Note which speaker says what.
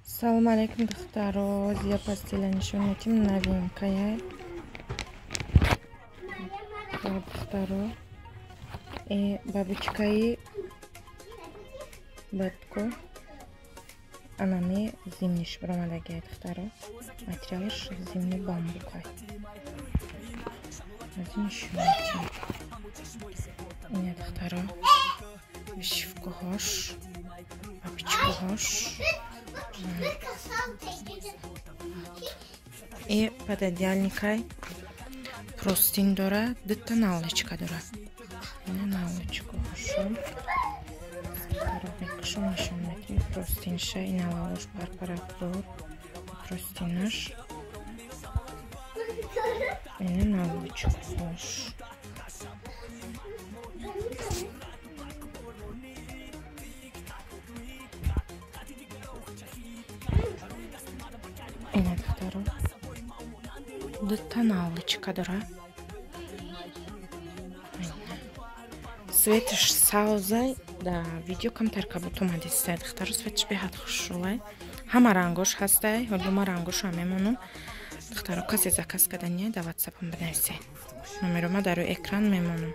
Speaker 1: Салом алейкум, духтаро. Зия постеля нишон метим, новинкая. Духтаро, бабочкаи батко анами зимниш баромадагия, духтаро. Материалаш зимний бамбукай. Аз нишон метим. Ина, духтаро, вышивкаҳош, бабочкаҳош. И пододеяльникай, простынь дора, дута наволочка дора. Ина наволочкаҳошо мекушам, нишон метим. Простыньша, ина лавош парпаракдор, простынаш, ина наволочкаҳош. Ина, духтаро, дута наволочка дора. Цветаш савзай, да видео камтар кабут омадистай, духтаро. Цветаш беҳад хушрӯай, ҳама рангош ҳастай. Ҳоло ма рангошо мемонам, духтаро. Касе заказ кардания, да ватсапам бинависед, номерома дар рӯи экран мемонам.